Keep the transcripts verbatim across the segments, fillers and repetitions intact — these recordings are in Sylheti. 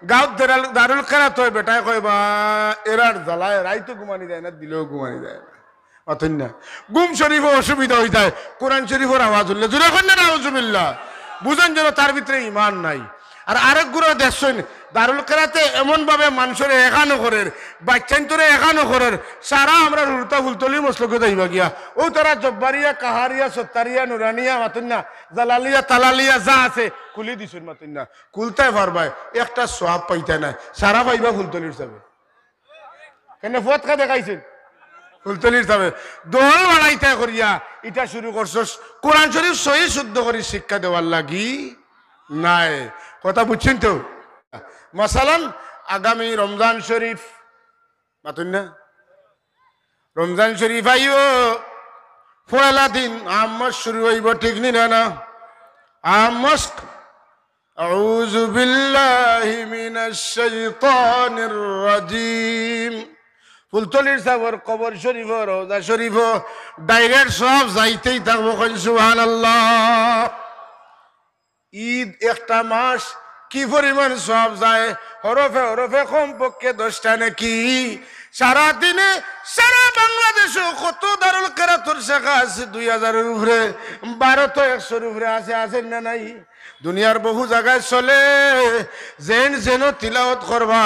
গাঁওত দারুল কেরাত অয়, বেটায় কয়, "বা, এরার জ্বালায় রাইতো ঘুমানি যায় না, দিনেও ঘুমানি যায় না।" মাতইন না। ঘুম শরীফও অসুবিধা অইযায়, কোরআন শরীফর আওয়াজ হুনলে। জোরে কইন না, নাউজুবিল্লাহ। বুঝইন যেন তার ভিতরে ইমান নাই। আর আরেক গুরু দেখছইন, দারুল কেরাতে এমন ভাবে মানষরে একানো করের, বাইচ্চাইন্তরে একানো করের, সারা আমরার হুরুতা ফুলতলি মসলকে যাইবা গিয়া। অউ তারা জব্বারিয়া, কাহারিয়া, সত্তারিয়া, নুরানিয়া, মাতইন না, জালালিয়া, তালালিয়া যা আছে, খুলি দিছইন, মাতইন না। খুলতায় পারবায়, একটা সওয়াব পাইতায় নায়, সারা পাইবা ফুলতলির সাবে। কেনে ফতকা দেখাইছইন? ফুলতলির সাবে। দল বাড়াইতায় করিয়া ইটা শুরু করছস, কোরআন শরীফ সহি শুদ্ধ করি শিক্ষা দেওয়ার লাগি নায়। কথা বুঝছইন তো? মাসালান, আগামী রমজান শরীফ, মাতইন না? রমজান শরীফ আইও, পয়লা দিন আম মস্ক শুরু অইবো, ঠিক নি না? না, আম মস্ক। আউযু বিল্লাহি মিনাশ শাইতানির রাজিম। ফুলতলির সাবর কবর শরীফ, রওজা শরীফ, direct সওয়াব যাইতেই থাকবো। কইন সুবহানাল্লাহ। ঈদ একটা মাস, কি পরিমাণ সওয়াব যায়, হরফে হরফে কমপক্ষে দশটা নেকি। সারা দিনে সারা বাংলাদেশো কত দারুল কেরাতর শাখা আছে? দুই হাজারর উপরে, ভারতো একশোর উপরে আছে, আছে না নাই? দুনিয়ার বহু জাগায় চলে, যেন যেন তিলাওয়াত করবা।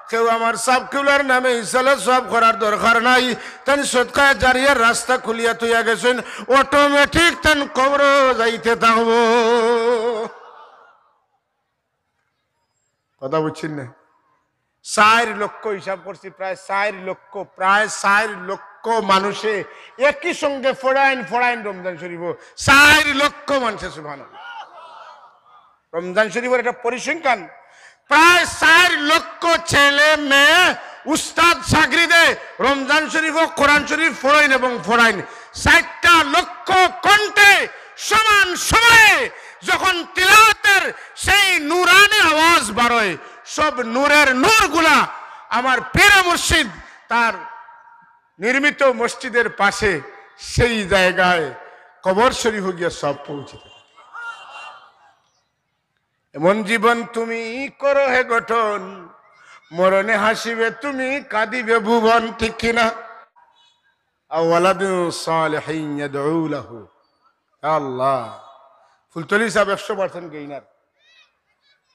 কেউ আমার সাব কিবলার নামে ইসালে সওয়াব করার দরকার নাই, তান সদকায়ে জারিয়ার রাস্তা খুলিয়া থইয়া গেছইন, automatic তান কবরো যাইতে থাকবো। কথা বুঝছইন না? চাইর লক্ষ হিসাব করছি, প্রায় চাইর লক্ষ, প্রায় চাইর লক্ষ মানুষে একই সঙ্গে ফড়াইন ফড়াইন রমজান শরীফ, চাইর লক্ষ মানুষে, সুবহানাল্লাহ। রমজান শরীফর একটা পরিসংখ্যান, প্রায় চাইর লক্ষ ছেলে মেয়ে, উস্তাদ ছাগরিদে রমজান শরীফ ও কোরআন শরীফ ফড়াইন এবং ফড়াইন। চাইরটা লক্ষ কণ্ঠে সমান সময়ে যখন তিলাওয়াতের সেই নুরানি আওয়াজ বারয়, সব নূরের নূরগুলা আমার পীর মুর্শিদ তার নির্মিত মসজিদের পাশে সেই জায়গায় কবর শরীফ গিয়া সব পৌঁছে থাকে। এমন জীবন তুমি করো হে গঠন, মরণে হাসিবে তুমি, কাঁদিবে ভুবন, ঠিক কি না? আও ওয়ালাদিন সালিহিন ইয়াদউ লাহু। আল্লাহ, ফুলতলি সাব একশো percent gainer।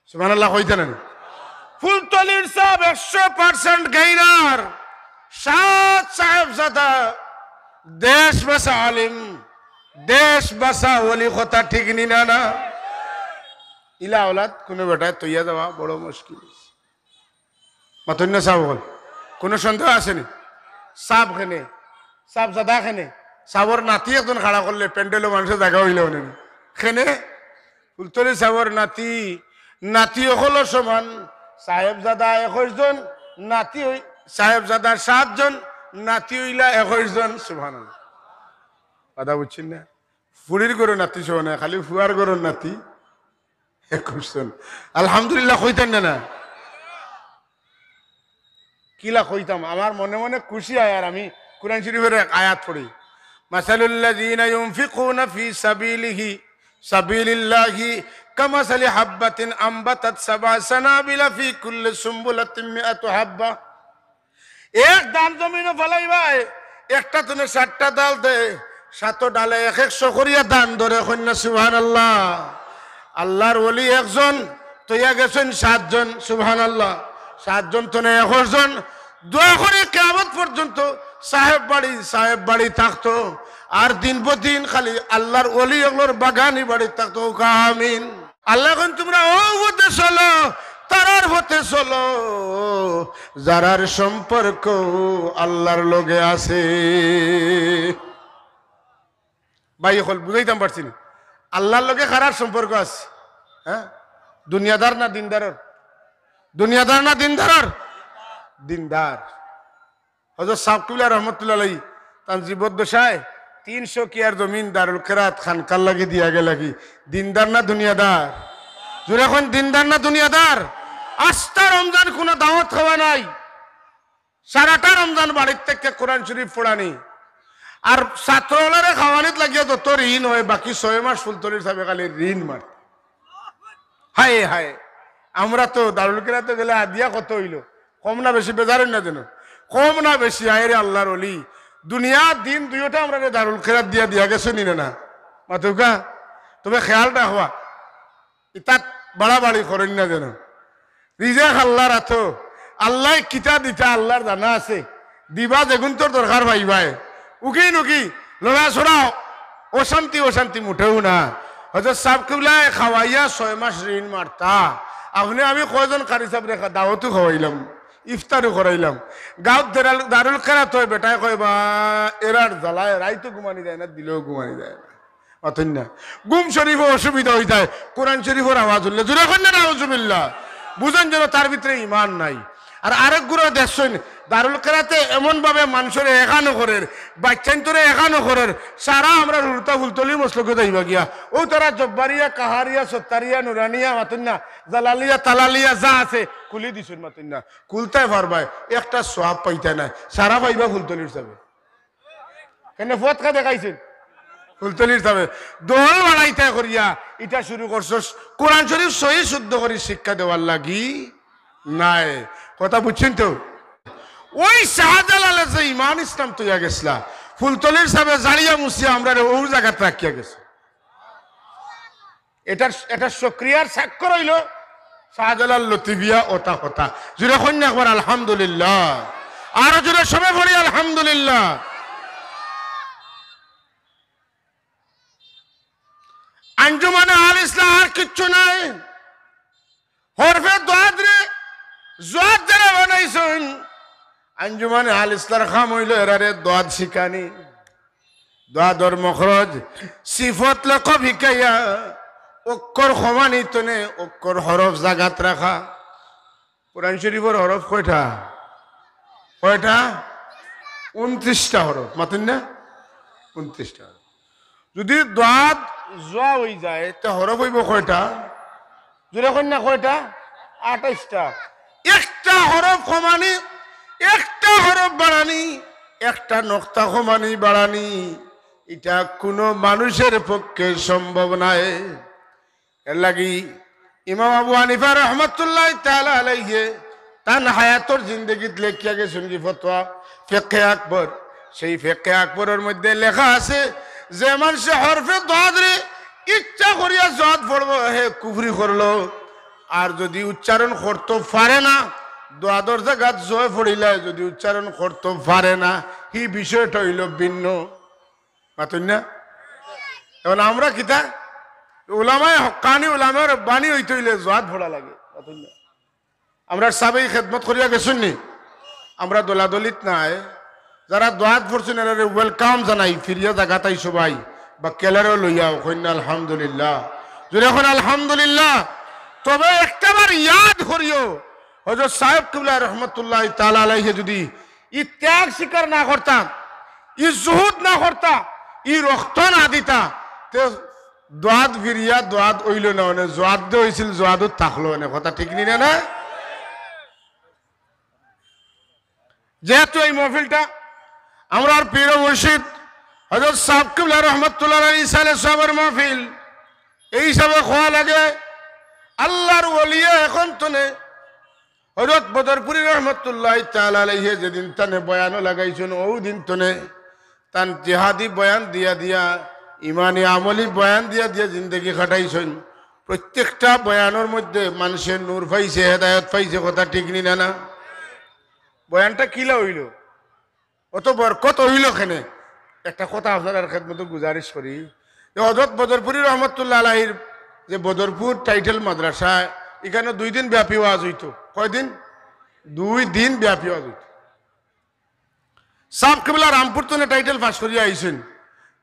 সুবহানাল্লাহ কইতা নানি? ফুলতলির সাব একশো percent gainer। সাত সাহেবজাদা, দেশ বাসা আলিম, দেশ বাসা ওলি, কথা ঠিক নি না? না, ইলা আওলাদ কুনু বেটায় তইয়া যাওয়া বড় মুশকিল। মাতইন না সাব অকল, কুনু সন্দেহ আছে নি? সাব খেনে, সাহেবজাদা খেনে, সাবর নাতি একজন খাড়া করলে প্যান্ডেলো মানষর জাগা অইলে অনে নি। খেনে ফুলতলি সাবর নাতি, নাতি অকলও সমান, সাহেবজাদা একুশ জন, নাতি অই-, সাহেবজাদা সাত জন, নাতি অইলা একুশ জন। সুবহানাল্লাহ। কথা বুঝছইন না? ফুড়ির ঘরর নাতি সমান নায়, খালি ফুয়ার ঘরর নাতি একুশ জন। আলহামদুলিল্লাহ কইতা নানি? না, কিলা কইতাম, আমার মনে মনে খুশি অয়, আর আমি কোরআন শরীফর এক আয়াত পড়ি, মাসালুল্লাযীনা ইউনফিকুনা ফী সাবিলিহি, সাবিলিল্লাহি, কামাসালি হাব্বাতিন আম্বাতাত সাবআ সানাবিলা ফী কুল্লি সুম্বুলাতিন মিআতু হাব্বা। এক দান জমিনো ফালাইবায়, একটা তনে সাতটা ডাল দেয়, সাত ডালে এক একশো করিয়া দান ধরে, কইন না সুবহানাল্লাহ। আল্লাহর ওলি একজন, তইয়া গেছইন সাতজন, সুবহানাল্লাহ। সাতজন তনে একুশ জন, দোয়া করি কিয়ামত পর্যন্ত সাহেব বাড়ি, সাহেব বাড়ি থাকতো। আর দিন বদিন খালি আল্লাহর ওলি অকলর বাগানি বাড়ি থাকতো। কউক্কা আমিন। আল্লায় কইন, তুমরা অউ পথে চলো, তারার পথে চলো, যারার সম্পর্ক আল্লাহর লগে আছে। ভাই অকল, বুঝাইতাম পারছি নি? আল্লাহর লগে কারার সম্পর্ক আছে? হ্যাঁ, দুনিয়াদার না দিনদারর? দুনিয়াদার না দিনদারর? দিনদার। হযরত সাব কিবলা রহমতুল্লাহ আলাইহি তান জীবদ্দশায় তিনশো কিয়ার জমিন দারুল কেরাত খানকার লাগি দিয়া গেলা গি। দিনদার না দুনিয়াদার? জোরে কইন, দিনদার না দুনিয়াদার? আস্তা রমজান কুনু দাওয়াত খাওয়া নাই, সারাটা রমজান বাড়ির থাকি কোরআন শরীফ পড়ানি, আর ছাত্র অকলরে খাওয়ানিত লাগিয়া যত ঋণ অয়, বাকি ছয় মাস ফুলতলির সাবে খালি ঋণ মার। হায় হায়, আমরা তো দারুল কেরাত গেলে হাদিয়া কত অইলো? কম না বেশি? বেজার অইন না যেন। কম না বেশি? আয় রে আল্লাহর অলি, দুনিয়ার দিন দুইওটা আমরারে দারুল কেরাত দিয়া দিয়া গেছইন নি না? মাতউক্কা। তবে খেয়াল রাখবা, ইতাত বাড়াবাড়ি করইন না যেন। রিজেক আল্লাহর আতো, আল্লায় কিতা দিতা আল্লাহর জানা আছে। দিবা যেগুনতর দরকার পাইবায়। উকি নুকি, লড়াচড়া, অশান্তি অশান্তি মুটেও না। হজরত সাব কিবলায় খাওয়াইয়া ছয় মাস ঋণ মারতা। আপনে আমি কয়জন কারি সাবরে খা-, দাওয়াতও খাওয়াইলাম, ইফতারও করাইলাম। গাউত দেরাল-, দারুল কেরাত অয়, বেটায় কয়, "বা, এরার জ্বালায় রাইতও ঘুমানি যায় না, দিলেও ঘুমানি যায় না।" মাতইন না। ঘুম শরীফও অসুবিধা অইযায়, কোরআন শরীফর আওয়াজ হুনলে। জুরে কইন না, নাউজুবিল্লাহ। বুঝইন যেন তার ভিতরে ইমান নাই। আর আরেক গুরু দেখছইন, দারুল কেরাতে এমন ভাবে মানষরে এখানো করের, বাইচ্চাইন্তরে এখানো করের, সারা আমরার হুরুতা ফুলতলি মসলকে যাইবা গিয়া। অউ তারা জব্বারিয়া, কাহারিয়া, সত্তারিয়া, নুরানিয়া, মাতইন না, জালালিয়া, তালালিয়া যা আছে, খুলি দিছইন, মাতইন না। খুলতায় পারবায়, একটা সওয়াব পাইতায় নায়, সারা পাইবা ফুলতলির সাবে। কেনে ফতকা দেখাইছইন? ফুলতলির সাবে। দল বাড়াইতায় করিয়া ইটা শুরু করছস, কোরআন শরীফ সহি শুদ্ধ করি শিক্ষা দেওয়ার লাগি নায়। কথা বুঝছইন তো? ওই শাহজালালে যে ইমান ইসলাম থইয়া গেছলা, ফুলতলির সাবে জাড়িয়া মুছিয়া আমরারে অউ জাগাত রাখিয়া গেছে। এটার, এটার শুকরিয়ার স্বাক্ষর অইলো শাহজালাল লতিফিয়া অতা কথা। জুরে কইন না একবার আলহামদুলিল্লাহ। আরো জুরে সবে পড়ি আলহামদুলিল্লাহ। আঞ্জুমানে আল ইসলাহ আর কিচ্ছু নাই। হরফে দোয়াদরে জোয়াদ যারা বানাইছইন, আঞ্জুমানে আল ইসলাহর কাম অইলো এরারে দোয়াদ শিখানি। দোয়াদর মখরজ, সিফত লকব হিকাইয়া, অক্ষর কমানি তনে, অক্ষর হরফ জাগাত রাখা। কোরআন শরীফর হরফ কয়টা? কয়টা? ঊনত্রিশটা হরফ, মাতইন না? ঊনত্রিশটা হরফ। যুদি দোয়াদ জোয়া অইযায়, তে হরফ অইবো কয়টা? জুরে কইন না কয়টা? আঠাইশটা। একটা হরফ কমানি, একটা হরফ বাড়ানি, একটা নক্তা কমানি বাড়ানি, ইটা কুনু মানুষর পক্ষে সম্ভব নায়। এরলাগি ইমাম আবু হানিফা রহমতুল্লাহি তাআলা আলাইহি তান হায়াতর জিন্দেগিত লেখিয়া গেছইন কি ফতোয়া, ফিকহে আকবর। সেই ফিকহে আকবরর মধ্যে লেখা আছে, যে মানষে হরফে দোয়াদরে ইচ্ছা করিয়া জোয়াদ পড়বো, হে কুফরি করলো। আর যুদি উচ্চারণ করতো পারে না, দোয়াদর জাগাত জয় পড়িলায়, যুদি উচ্চারণ করতো পারে না, হি বিষয়টা অইলো ভিন্ন। মাতইন না? এখন আমরা কিতা? উলামায়ে হক্কানি, উলামায়ে রব্বানি অইতে অইলে জোয়াদ পড়া লাগে। মাতইন না? আমরার সাবেই খেদমত করিয়া গেছইন নি? আমরা দলাদলিত নাই। যারা দোয়াদ পড়ছইন, এরারে welcome জানাই, ফিরিয়া জাগাত আইছো ভাই, বা কেলারও লইয়াও, কইন না আলহামদুলিল্লাহ। জুরে কইন আলহামদুলিল্লাহ। তবে একটাবার ইয়াদ করিও, হজরত সাহেব কিবলা রহমতুল্লাহি তাআলা আলাইহি যুদি ই ত্যাগ স্বীকার না করতা, ই জুহুদ না করতা, ই রক্ত না দিতা, তে দোয়াদ ফিরিয়া দোয়াদ অইলো না, অনে জোয়াদ দে অইছিল, জোয়াদও থাকলো অনে। কথা ঠিক নি না? যেহেতু এই মহফিলটা আমরার পীর ও মুর্শিদ হজরত সাহেব কিবলা রহমতুল্লাহ আলাইহি ইসালে সাহেবের মহফিল, এই হিসাবে কওয়া লাগে, আল্লাহর ওলিয়ে এখন তনে হজরত বদরপুরি রহমতুল্লাহি তাআলা আলাইহি যেদিন তানে বয়ানো লাগাইছইন, অউ দিন তনে তান জেহাদি বয়ান দিয়া দিয়া, ইমানি আমলি বয়ান দিয়া দিয়া জিন্দেগি কাটাইছইন। প্রত্যেকটা বয়ানর মধ্যে মানষে নূর পাইছে, হেদায়ত পাইছে, কথা ঠিক নি না? না, বয়ানটা কিলা অইলো? অত বরকত অইলো কেনে? একটা কথা আপনারার খেদমতো গুজারিশ করি, যে হজরত বদরপুরি রহমতুল্লাহ আলাইহির যে বদরপুর টাইটেল মাদ্রাসা, ইখানো দুই দিন ব্যাপী ওয়াজ অইতো। কয়দিন? দুই দিন ব্যাপী ওয়াজ অইতো। সাব কিবলা রামপুর তনে টাইটেল পাশ করিয়া আইছইন।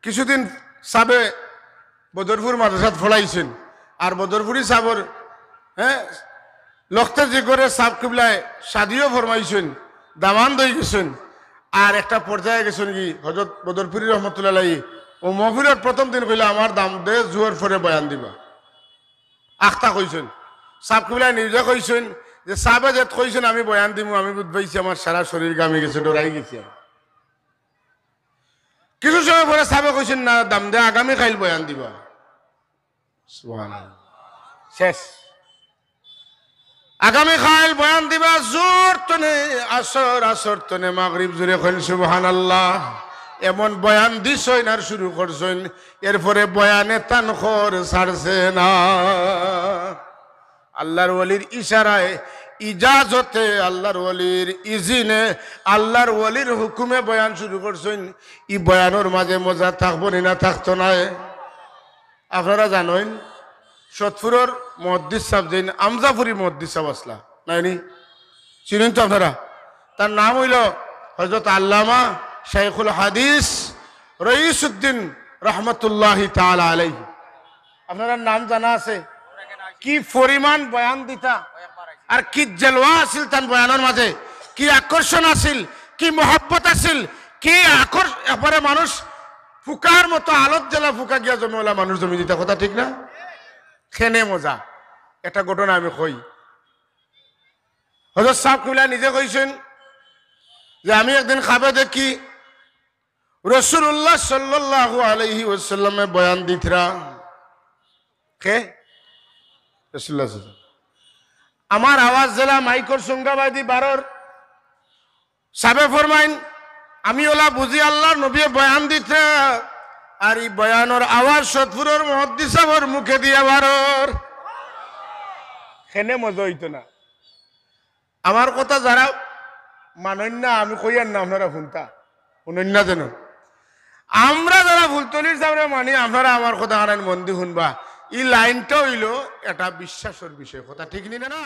কিছুদিন সাবে বদরপুর মাদ্রাসাত পড়াইছইন। আর বদরপুরি সাবর, হ্যাঁ, লখতে জিগরে সাব কিবলায় শাদিও ফরমাইছইন, দামান্দ অইগেছইন। আর একটা পর্যায়ে গেছইন কি, হজরত বদরপুরি রহমতুল্লাহ আলাইহি অউ মহফিলর প্রথম দিন কইলা, "আমার দামান্দে জুহর পরে বয়ান দিবা।" আখতা কইছইন। সাব কিবলায় নিজে কইছইন যে, "সাবে যেত কইছইন আমি বয়ান দিমু, আমি বুঝ পাইছি আমার সারা শরীর ঘামি গেছে, ডরাই গেছি আমি।" কিছু সময় পরে সাবে কইছইন, "না, দামান্দে আগামী কাইল বয়ান দিবা।" সুবহানাল্লাহ। শেষ। আগামীকাইল বয়ান দিবা জোহর তনে আসর, আসর তনে মাগরিব, জোরে কইন সুবহানাল্লাহ। এমন বয়ান দিছইন আর শুরু করছইন, এরপরে বয়ানে তান খর ছাড়ছে না। আল্লাহর ওলির ইশারায়, ইজাজতে, আল্লাহর ওলির ইজিনে, আল্লাহর ওলির হুকুমে বয়ান শুরু করছইন। ই বয়ানর মাঝে মজা থাকবো নি না থাকতো নায়? আপনারা জানইন, সতপুরর মুহাদ্দিস সাব যেইন আমজাপুরি মুহাদ্দিস সাব আছলা, নায়নি? চিনইন তো আপনারা? তার নাম অইলো হযরত আল্লামা শাইখুল হাদিস রইসুদ্দিন রহমতুল্লাহি তাআলা আলাইহি। আপনারার নাম জানা আছে? কি পরিমাণ বয়ান দিতা, আর কি জেলওয়া আছিল তান বয়ানর মাঝে, কি আকর্ষণ আছিল, কি মহব্বত আছিল, কি আকর্ষ-, একবারে মানুষ ফুকার মতো আলত জেলা ফুকা গিয়া জমে অলা মানুষ জমি দিতা, কথা ঠিক না? খেনে মজা। একটা ঘটনা আমি কই। হযরত সাব কিবলা নিজে কইছইন যে আমি একদিন খাবে দেখি রাসূলুল্লাহ সাল্লাল্লাহু আলাইহি ওয়াসাল্লামে বয়ান দিতরা। কে? রাসূলুল্লাহ সাল্লাল্লাহু আলাইহি ওয়াসাল্লাম। আমার আওয়াজ জেলা মাইকর সুঙ্গাবাদি বারর। সাবে ফরমাইন, আমি অলা বুঝি আল্লাহর নবীয়ে বয়ান দিতরা, আর ই বয়ানর আওয়াজ সতপুরর মুহাদ্দিস সাবর মুখে দিয়া বারর। খেনে মজা অইতো না? আমার কথা যারা মানইন না, আমি কইয়ার না, আপনারা হুনতা, হুনইন না যেন। আমরা যারা ফুলতলির সাবরে মানি, আপনারা আমার কথা খানাইন মন দি হুনবা। ই লাইনটা অইলো একটা বিশ্বাসর বিষয়, কথা ঠিক নি না? না,